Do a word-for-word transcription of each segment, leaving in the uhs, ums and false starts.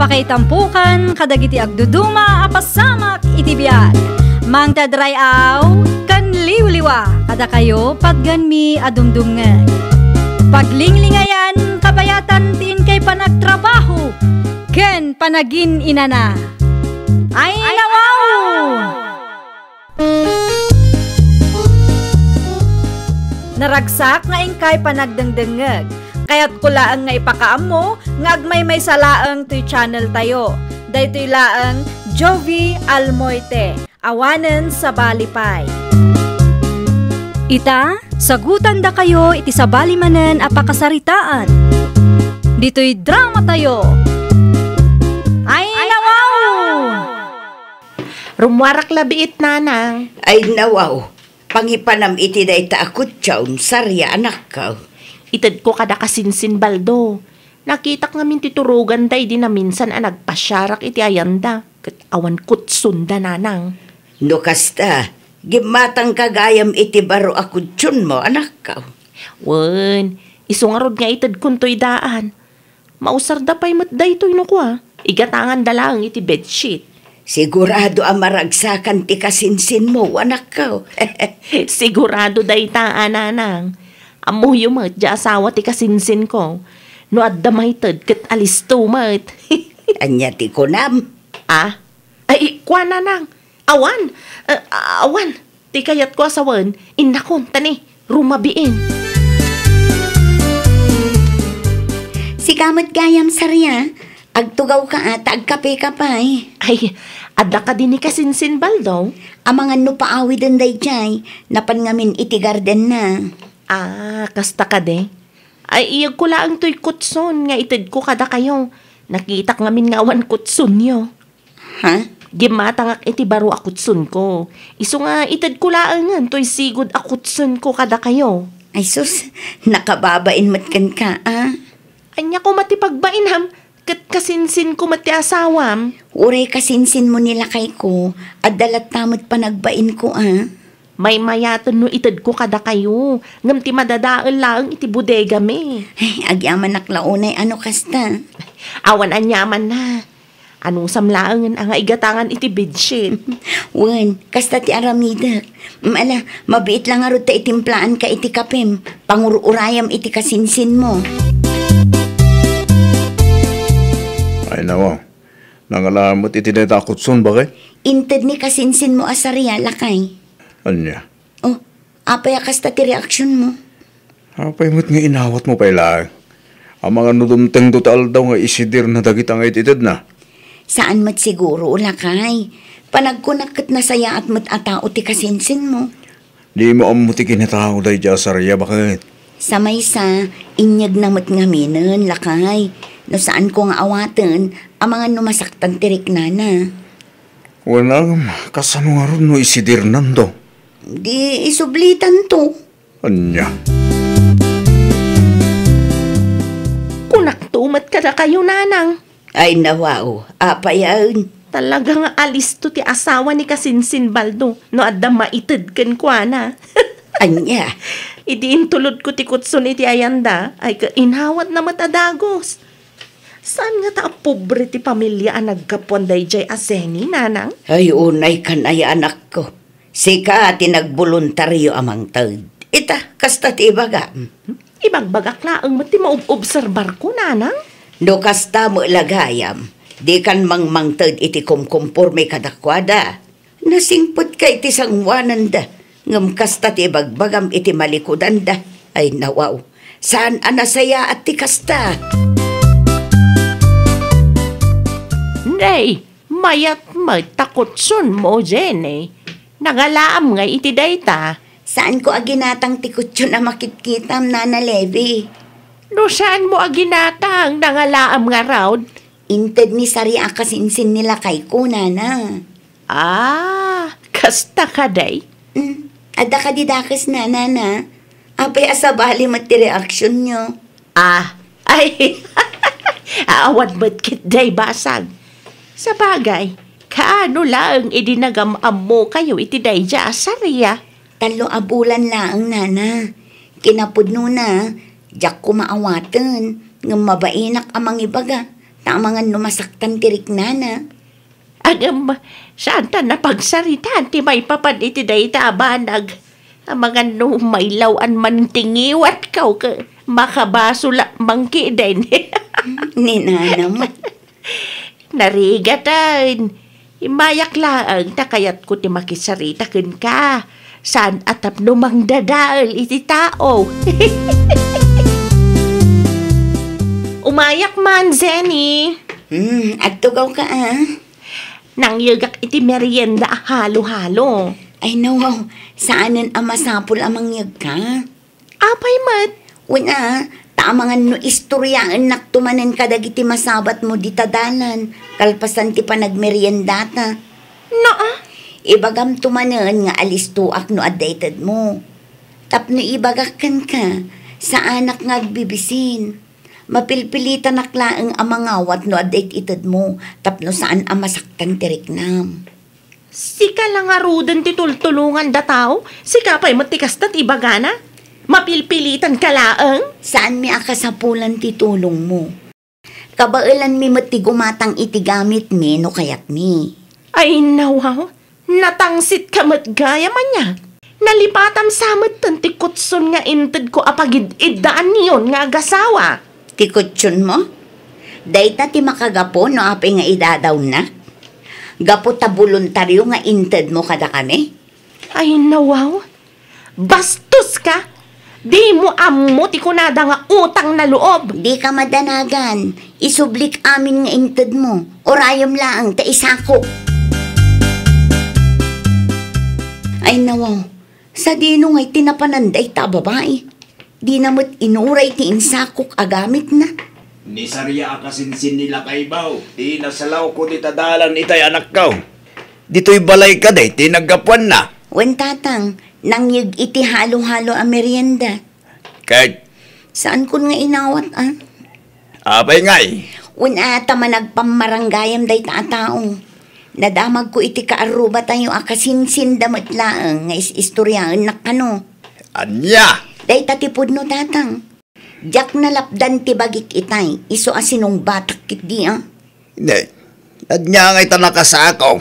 Pakaitampokan kadagiti agduduma a pasamak iti biag. Mangted ray-aw ken liwliwa kadakayo patganmi a dumdumngeg. Paglinglingayan kabayatan ti inkay panagtrabaho ken panagin-inana. Ay, nawaw! Naragsak nga inkay panagdengdengngeg. Kayatko laeng nga ipakaammo nga agmaymaysa laeng toy channel tayo. Daytoy laeng Jovi Almoite, awanen sabali pay. Ita, sagutandakayo iti sabali manen a pakasaritaan. Ditoy drama tayo. Ay, nawaw! Rummuarak la biit, nanang. Ay, nawaw. Pangipanam iti dayta a kutson, Saria, anakko. Itedko kada kasinsin Baldo. Nakitak ngamin ti turoganda idi naminsan a nagpasiarak iti ayanda, ket awan kutsonda, nanang. No kasta, gimmatangka gayam iti baro a kutsonmo, anakko. Wen, isu ngarud nga itedkon toy daan. Mausarda pay met daytoy no kua, igatanganda laeng iti bedsheet. Sigurado a maragsakan ti kasinsinmo, anakko. Sigurado dayta, a nanang. Ammoyo met ti asawa ti kasinsinko. No adda maited ket alisto met. Ania ti kunam? Ah? Ay, kua, nanang. Awan. Eh, awan. Ti kayatko a sawen, innakon, ta ni, rumabiin. Sika met gayam, Saria, agtugawka a ta agkapeka pay. Ay, adda kadi ni kasinsin Baldo? Amangan no paawiden daydiay, napan ngamin iti gardenna. Ah, kasta kadi? Ay, iyegko laeng toy kutson nga itedko kadakayo. Nakitak ngamin nga awan kutsonyo. Ha? Gimmatangak iti baro a kutsonko. Isu nga itedko laengen toy sigud a kutsonko kadakayo. Ay sus, nakababain met kenka, a? Ania koma ti pagbainam? Ket kasinsinko met ti asawam. Uray kasinsinmo ni lakayko, adda latta met panagbainko, a? Maymayaten no itedko kadakayo, ngem ti madadael laeng iti bodegami. Ay, agyamanak la unay a no kasta. Awan aniamanna. Anusam laengen a nga igatangan iti bedsheet. Wen, kasta ti aramidek. Mm, ala, mabiit la ngarud ta itimplaanka iti kapem. Pangur-urayam iti kasinsinmo. Ay, nawa. Nangala met iti dayta a kutson, bakay? Inted ni kasinsinmo a Saria, lakay. Ania? Oh, apay a kasta ti reaksionmo? Apay met nga inawatmo pay laeng? Amangan no dumtengto ti aldaw nga isidirna dagita nga it-itedna? Saan met siguro, lakay. Panagkunak ket nasayaat met a tao ti kasinsinmo. Dimo ammo ti kinatao daydiay a Saria, baket? Sa maysa, inyegna met ngaminen, lakay. No saanko nga awaten, amangan no masaktan ti riknana. Wen, ngem, kasano ngarud no isidirnanto? Di isublitanto. Ania? Kunakto met kadakayo, nanang. Ay, nawaw, apayen? Talaga nga alisto ti asawa ni kasinsin Baldo no adda maited kenkuana. Ania? Idi intulodko ti kutson iti ayanda, ay ka inawatna met a dagus. Saan ngata a pobre ti pamilia a naggapuan daydiay a Zenny, nanang? Ay, unay kan aya, anakko. Sika ti nagboluntario a mangted. Ita, kasta ti ibagam. Ibagbagak laeng met ti maob-obserbarko, nanang. No kasta met la gayam, dikan mangmangted iti kumkumporme kadakuada. Nasingpetka iti sangoananda, ngem kasta ti ibagbagam iti malikudanda. Ay, nawaw, saan a nasayaat ti kasta. Nay, mayat met ta kutsonmo, Jenny. Nangalaam ngay iti dayta? Saanko a ginatang ti kutson a makitkitam, Nana Levi. No saanmo a ginatang, nangalaam ngarud? Inted ni Sari a kasinsin ni lakayko, Nana. Ah, kasta kadi? Mm, adda kadi dakesna, Nana? Apay a sabali met ti reaksionyo? Ah, ay, awan met ketdi basag. Sabagay, kaano laeng idi nagam-ammokayo iti daydiay a Sari a? Tallo a bulan laeng, Nana. Kinapudnona, diak koma awaten, ngem mabainak a mangibaga. Ta amangan no masaktan ti riknana. Ngem, saanta napagsaritaan ti maipapan iti dayta a banag. Amangan no mailaw-an man ti ngiwatko ket makabasol a mangkiden. Ni nana man. Narigatan. Immayak laeng ta kayatko ti makisarita kenka. Saan a tapno mangdadael iti tao. Umayak man, Jenny. Hmm, agtugawka, a. Nangyegak iti merienda a halo-halo. Ay, no, saanen a masapul a mangyegka. Apay met? Wen a, ta amangan no istoriaennakto manen kadagiti masabatmo dita dalan, kalpasan ti panagmeriendata. Naa? Ibagamto manen nga alistoak no adda itedmo. Tapno ibagak kenka, saanak nga agbibisin. Mapilpilitanak laeng a mangawat no adda it-itedmo, tapno saan a masaktan ti riknam. Sika la ngaruden ti tultulongan da tao? Sika pay met ti kasta ti ibagana? Mapilpilitan ka laeng? Saanmi a kasapulan ti tulongmo. Kabaelanmi met ti gumatang iti gamitmi no kayatmi. Ay, nawaw. Natangsit ka met gayam ania. Nalipatam sa metten ti kutson nga intedko a pagid-iddaanyon nga agasawa. Ti kutson mo? Dayta ti makagapu no apay nga idadawnak? Gapu ta boluntario nga intedmo kadakami? Ay, nawaw. Bastos ka! Dimo ammo ti kunada nga utang na loob! Dika madanagan. Isublik amin nga intedmo. Urayem laeng ta isakok. Ay, nawaw. Sadino ngay ti napanan dayta a babai? Dina met inuray ti insakok a gamitna. Ni Saria a kasinsin ni lakaybaw, ti nasalawko dita dalan itay anakko. Ditoy balay kadi ti naggapuanna. Wen, tatang, nangyeg iti halo-halo a merienda. Ket? Saankon nga inawat, a. Apay ngay? Wen, a, ta managpammaranggayam dayta a tao. Nadamagko iti kaarrubatayo a kasinsinda met laeng nga is-istoriaennak kano. Ania? Dayta ti pudno, tatang. Diak nalapdan ti bagik itay, isu a sinungbatak ketdi, a. Ne, ania ngay ta nakasako?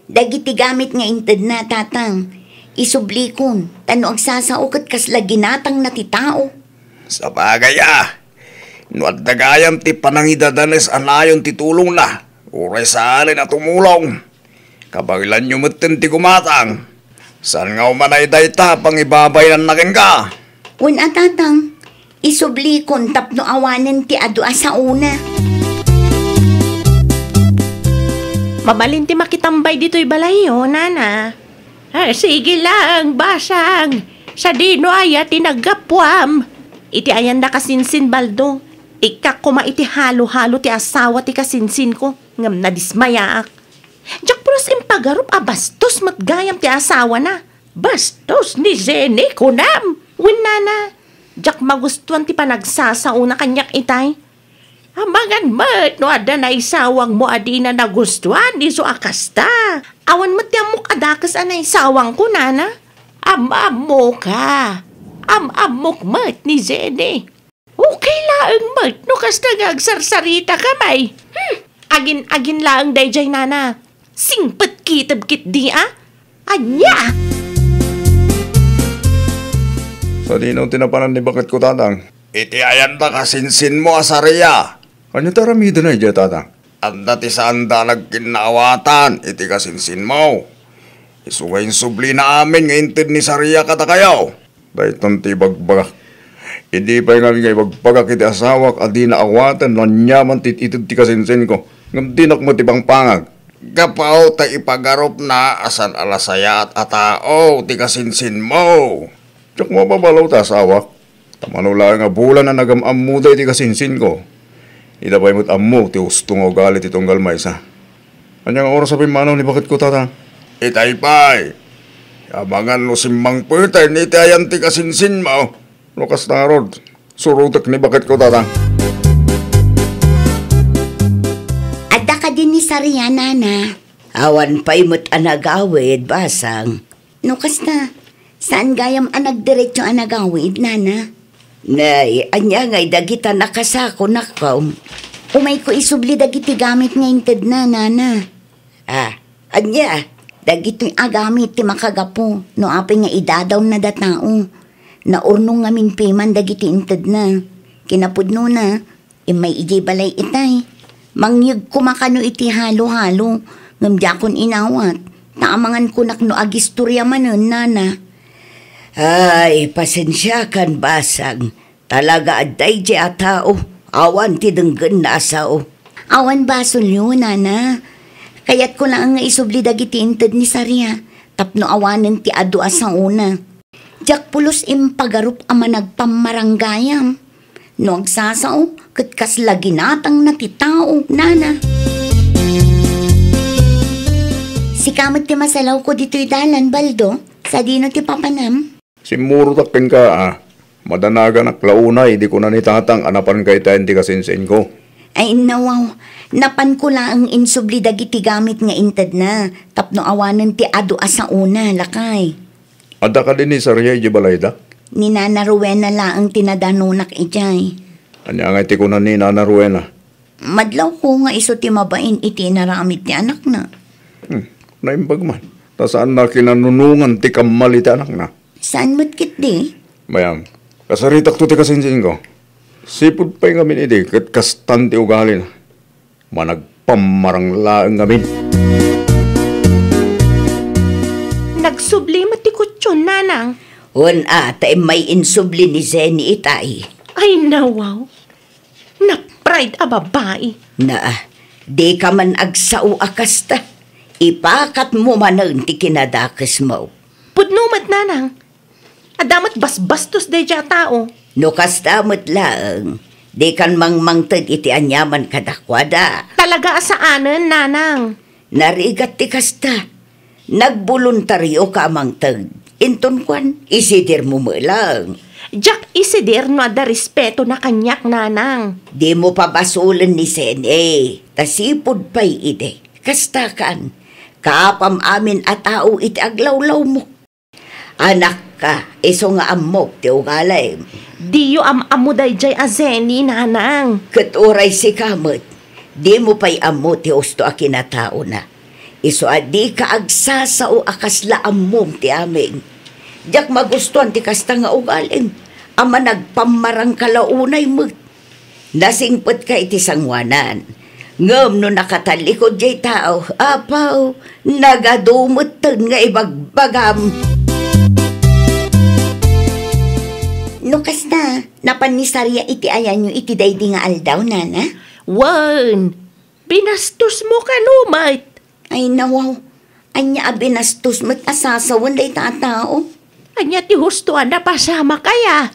Dagiti gamit nga intedna, tatang, isublikon, ta no agsasao ket kasla ginatangna ti tao. Sabagay a, no adda gayam ti panangidadanes a nayon ti tulongna, uray saanen a tumulong. Kabaelanyo metten ti gumatang. Saan nga umanay dayta pangibabainanna kenka? Wen a, tatang, isublikon tapno awanen ti adu a saona. Mabalin ti makitambay ditoy balayyo, nana. Ah, sige lang, basang. Sadino aya ti naggapuam? Iti ayan da kasinsin, Baldo. Ikkak koma iti halo-halo ti asawa ti kasinsinko, ngem nadismayaak. Diak pulos impagarup a bastos met gayam ti asawana. Bastos ni Jenny, kunam? Wen, nana, diak magustuan ti panagsasaona kaniak itay. Amangan met no adda naisawangmo a dina nagustuan isu a kasta. Awan met ti ammok a dakes a naisawangko, nana. Am-ammoka. Am-ammok met ni Jenny. Okay laeng met no kasta nga agsarsarita ka, may. Hmm, agin-agin laeng daydiay, nana. Singpet kiteb ketdi a. Ania? Sadino ti napanan ni baketko, tatang? Iti ayan da kasinsinmo a Saria. Ania ti aramidena idiay, tatang? Adda ti saanda a nagkinnaawatan iti kasinsinmo. Isu nga insublina amin nga inted ni Saria kadakayo. Daytan ti ibagbagak. Idi pay ngamin nga ibagbagak iti asawak a dina awaten no ania man ti ited ti kasinsinko, ngem dinak met ipangpangag. Gapu ta ipagarupna a saan a nasayaat a tao ti kasinsinmo. Diak mababalo ta asawak. Ta mano laeng a bulan a nagam-ammoda iti kasinsinko, ita pay met ammo ti husto nga ugali ti tunggal maysa. Ania nga oras a pimmanaw ni baketko, tatang? Itay pay. Amangan no simmangpeten iti ayan ti kasinsinmo. No kasta ngarud, surotek ni baketko, tatang. Adda kadi ni Saria, nana? Awan pay met a nagawid, basang. No kasta, saan gayam a nagdiretso a nagawid, nana? Nay, ania ngay dagita nakasakonakon? Umayko isubli dagiti gamit nga intedna, nana. Ah, ania? Dagitoy a gamit ti makagapu no apay nga idadawna da tao. Naurnong ngamin piman dagiti intedna. Kinapudnona, immay idiay balay itay. Mangyeg koma kano iti halo-halo, ngem diakon inawat, ta amangan konak no agistoria manen, nana. Ay, pasensiakan, basang. Talaga adda idiay a tao, awan ti denggenna a sao. Awan basolyo, nana. Kayatko laeng nga isubli dagiti inted ni Saria, tapno awanen ti adu a saona. Diak pulos impagarup a managpammaranggayam. No agsasao, ket kasla ginatangna ti tao, nana. Sika met ti masalawko ditoy dalan, Baldo. Sadino ti papanam? Simmurotak kenka, a. Madanaganak la unay idi kuna ni tatang a napanka itayen ti kasinsinko. Ay, nawaw. Napanko laeng insubli dagiti gamit nga intedna, tapno awanen ti adu a saona, lakay. Adda kadi ni Saria idiay balayda? Ni Nana Rowena laeng ti nadanonak idiay. Ania ngay ti kuna ni Nana Rowena? Madlawko nga isu ti mabain iti inaramid ti anakna. Hmm, naimbag man. Ta saanna kinanunongan ti kammal iti anakna. Saan met ketdi? Mayam, kasaritakto ti kasinsinko. Sipud pay ngamin idi, ket kastan ti ugalina. Managpammarang laeng ngamin. Nagsubli met ti kutsion, nanang. Wen a, ta immay insubli ni Zenny itay. Ay, nawaw. Napride a babai. Na, dika man agsao a kasta. Ipakatmo manen ti kinadakesmo. Pudno met, nanang. Adda met basbastos daydiay a tao. No kasta met laeng, dikan mangmangted iti aniaman kadakuada. Talaga a saanen, nanang. Narigat ti kasta. Nagboluntarioka a mangted. Inton kuan, isidirmo met laeng. Diak isidir no adda respetona kaniak, nanang. Dimo pabasolen ni Sene, ta sipud pay idi. Kasta kan, kaapam amin a tao iti aglawlawmo. Anakka, isu nga ammok ti ugalim. Diyo am-ammo daydiay a Zenny, nanang. Ket uray sika met, dimo pay ammo ti husto a kinataona. Isu a dika agsasao a kasla ammom ti amin. Diak magustuan ti kasta nga ugalim a managpammarangka la unay met. Nasingpetka iti sangoanan. Ngem no nakatallikud jay tao, apaw, nagadu metten nga ibagbagam. No kasta, napan ni Saria iti ayanyo iti daydi nga aldaw, nana? Wen, binastosmo kano met? Ay, nawaw. Ania a binastos met a sasawen dayta a tao? Ania ti husto a napasamak aya?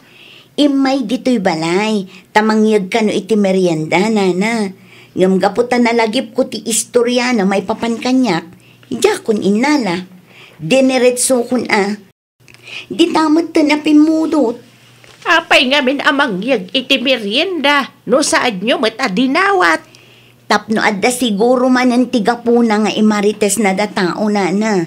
Immay ditoy balay, ta mangyeg kano iti merienda, nana. Ngem gapu ta nalagipko ti istoriana maipapan kaniak, diakon innala. Diniretsokon a, dita metten a pimmudot. Apay ngamin a mangyeg iti merienda no saanyo met a dinawat? Tapno adda siguro manen ti gapuna nga imaritesna da tao, nana.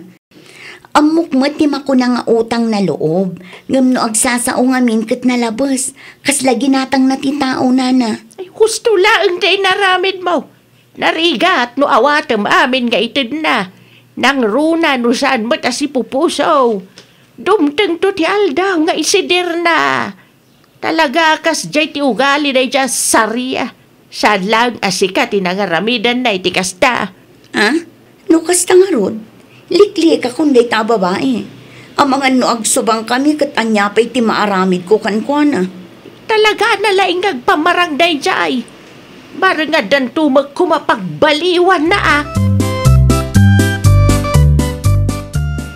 Ammok met ti makuna nga utang na loob, ngem no agsasao ngamin ket nalabes, kasla ginatangna ti tao, nana. Ay, husto laeng ti inaramidmo. Narigat no awatem amin nga itedna. Nangruna no saan met a sipupuso. Dumtengto ti aldaw nga isidirna. Talaga a kasdiay ti ugali daydiay a Saria. Saan laeng a sika ti nangaramidanna iti kasta. Ah? No kasta ngarud, liklikakon dayta a babai. Amangan no agsubangkami ket ania pay ti maaramidko kenkuana. Talaga a nalaing nga agpamarang daydiay. Bareng addanto met koma pagbaliwanna a.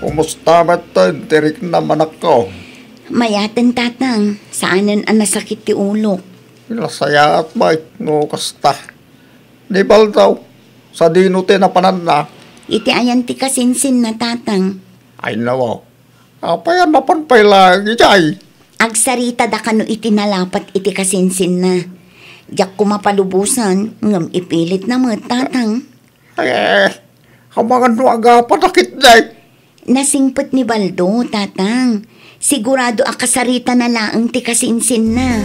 Kumusta met ti riknam, anakko? Mayaten, tatang. Saanen a nasakit ti ulok. Nasayaat met no kasta. Ni Baldo, sadino ti napananna? Iti ayan ti kasinsinna, tatang. Ay, nawaw. Apay a napan pay laeng idiay? Agsarita da kano iti nalapat iti kasinsinna. Diak koma palubosan, ngem ipilitna met, tatang. Eh, amangan no agapanak itdi. Nasingpet ni Baldo, tatang. Sigurado a kasaritana laeng ti kasinsinna.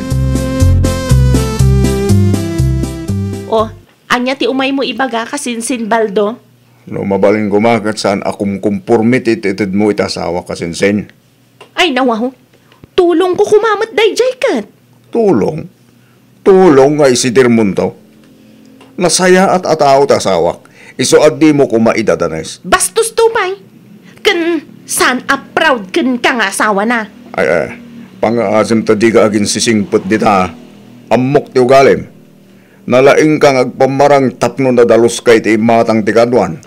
O, ania ti umaymo ibaga, Kasinsin Baldo? No mabalin koma ket saan a kumkumporme ti itedmo iti asawak, Kasinsin. Ay, nawaw. Tulongko koma met daydiay ket. Tulong? Tulong nga isidirmonto? Nasayaat a tao ti asawak. Isu a dimo koma idadanes. Bastosto pay. Ken saan a proud kenka nga asawana. Ay, ay. Pangngaasim ta dika aginsisingpet dita. Ammok ti ugalim. Nalaingka nga agpammarang tapno nadaluska iti imatang ti kaduan.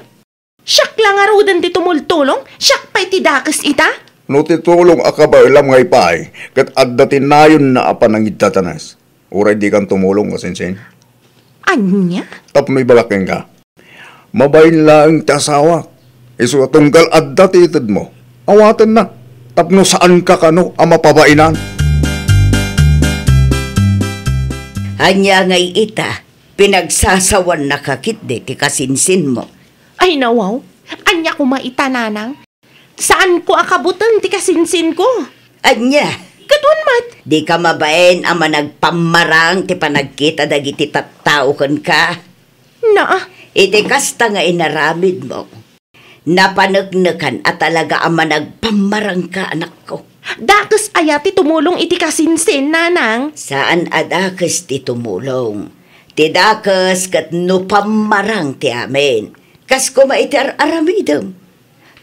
Siak la ngaruden ti tumultulong, siak pay ti dakes ita? No ti tulong a kabaelam nga ipaay, ket adda ti nayonna a panangidadanes. Uray dikan tumulong, Kasinsin. Ania? Tapno ibagak kenka. Mabain laeng ti asawak. Isu a tunggal adda ti itedmo. Awatenna. Tapno saanka kano a mapabainan. Ania ngay ita, pinagsasawannaka ketdi ti kasinsinmo? Ay, nawaw. Ania koma ita, nanang? Saanko a kabuteng ti kasinsinko. Ania? Ket wen met. Dika mabain a managpammarang ti panagkita dagiti tattao kenka. Naa. Iti kasta nga inaramidmo, napaneknekan a talaga a managpammarangka, anakko. Dakes aya ti tumulong iti kasinsin, nanang? Saan a dakes ti tumulong. Ti dakes ket no pammarang ti amin. Kas koma iti ar-aramidem.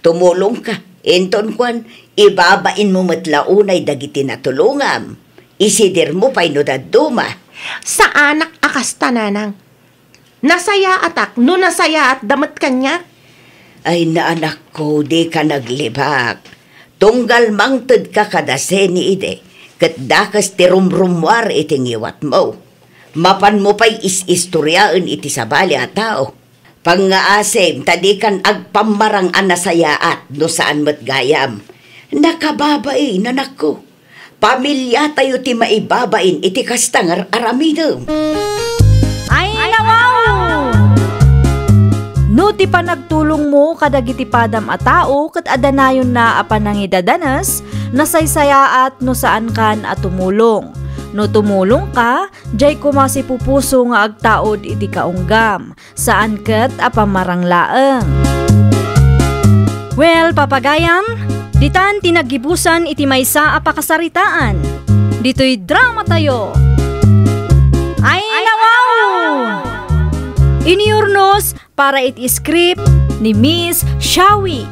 Tumulongka, inton kuan, ibabainmo met la unay dagiti natulongam. Isidirmo pay no dadduma. Saanak a kasta, nanang. Nasayaatak no nasayaatda met kaniak. Ay, naanakko, dika naglibak. Tunggal mangtedka kada seni idi, ket dakes ti rumrummuar iti ngiwatmo. Mapanmo pay is-istoriaen iti sabali a tao. Pangngaasim ta dikan agpammarang a nasayaat no saan met gayam. Nakababain, anakko. Pamiliatayo ti maibabain iti kasta nga ar-aramidem. Ay, nawaw! No ti panagtulongmo kadagiti padam a tao ket adda nayonna a panangidadanes, nasaysayaat no saankan a tumulong. No tumulongka, diay koma sipupuso nga agtaud iti kaunggam. Saan ket a pammarang laeng. Well, papagayam, ditan ti naggibusan iti maysa a pakasaritaan. Ditoy dramatayo. Ay, nawaw! Iniurnos para iti script ni Miss Shawi.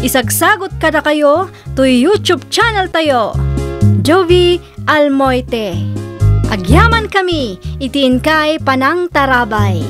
Isagsagot kadakayo toy YouTube channel tayo, Jovie Almoite. Agyamankami iti inkay panangtarabay.